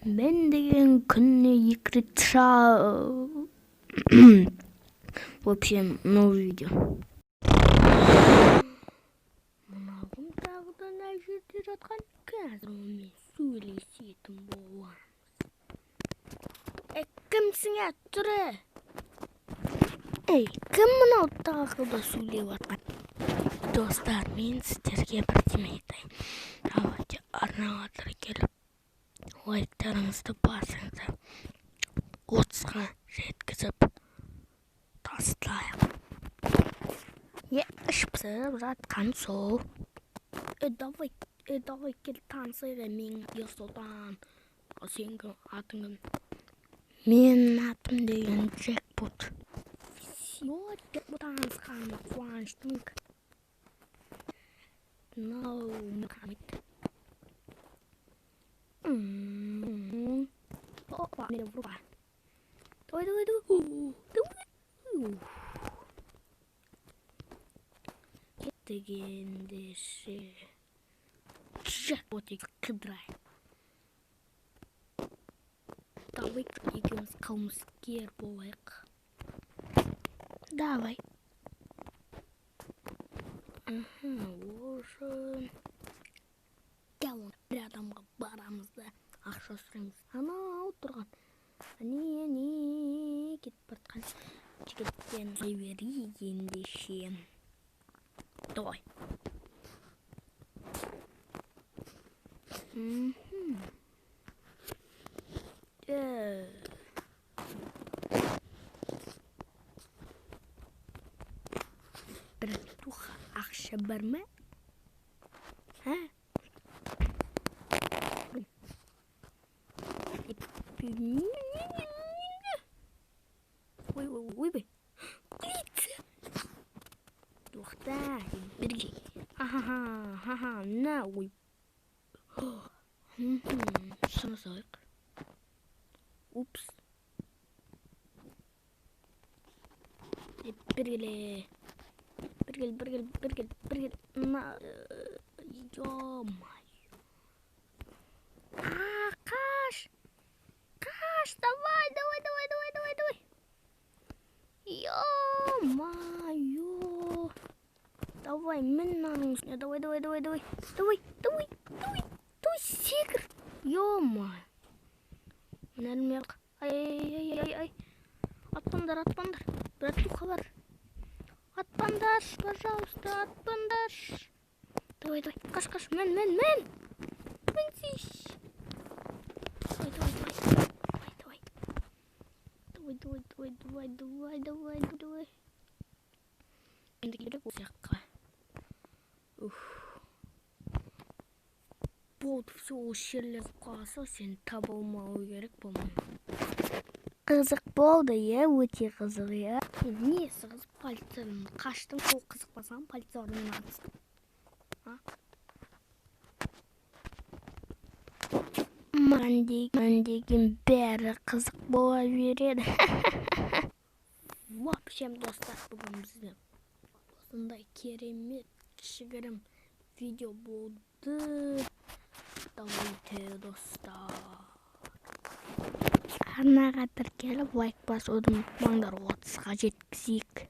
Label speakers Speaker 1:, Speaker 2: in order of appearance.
Speaker 1: Мен деген күніне екі рет В общем, новый видео. Мынауым тағы да мына жерде жатқан. Қазір онымен сөйлесетін боламыз. Е, кімсің, ә, тұр, е? Ей, кім мынау тағы да сөйлеп жатқан? Достар, мен сіздерге бірдеме айтайын. Давайте арнаға тіркеліп, лайктарыңызды басыңыздар. 30-ға жеткізіп тастайық. Е, іш пысып жатқан сол. Е, давай, е, давай, кел танысайық, е, мен Ерсұлтан. Ал сен кім, атың кім? Менің атым деген Джекпот. Все, Джекпот, танысқаныма қуаныштымын. Мынау Мұхаммед. Опа, мені вруба. Давай, давай, давай. Давай. Кеттік ендеше. Джекпот қыдырайық. Давай екеуміз қылмыскер болайық. Давай. Аха, уже. Кел, бір адамға барамыз да ақша сұраймыз. Анау тұрған. Әне, әне, кетіп бара жатқан жігіттен сұрай берейік ендеше. Давай. Братуха, ақша бар ма? А? Ой, ой, ой, ой. Полиция! Тоқта, бірге. Ахаха, ха-ха, на, ой. Санасайық. Упс. Бергеле. Бергел, бергел, бергел, бергел. На, ё-моё. А, қаш. Қаш, давай, давай, давай, давай, давай, давай. Ё-моё. Давай, мін мынаның үстіне. Давай, давай, давай, давай. Давай, давай, давай. Давай, секір. Ё-моё. Мына Ай, ай, ай, ай. Атпаңдар, атпаңдар. Братуха бар. Атпаңдаршы, пожалуйста, атпаңдаршы. Давай, давай, қаш, қаш, мін, мін, мін. Мінсейші. Давай, давай, давай. Давай, давай. Давай, давай, давай, давай, давай, давай. Енді керек осы жаққа. Уф. Болды, все, осы жерлер қалса, сені таба алмау керек, по-моему. Қызық болды, иә, өте қызық, иә. Несі қызық, полициядан қаштым, сол қызық болсам, полициядан атыстым. А? Маған деген бәрі қызық бола береді. В общем, достар, бүгін бізде осындай керемет кішігірім видео болды. Давайте, достар. Арнаға тіркеліп, лайк басуды ұмытпаңдар, 30-ға жеткізейік.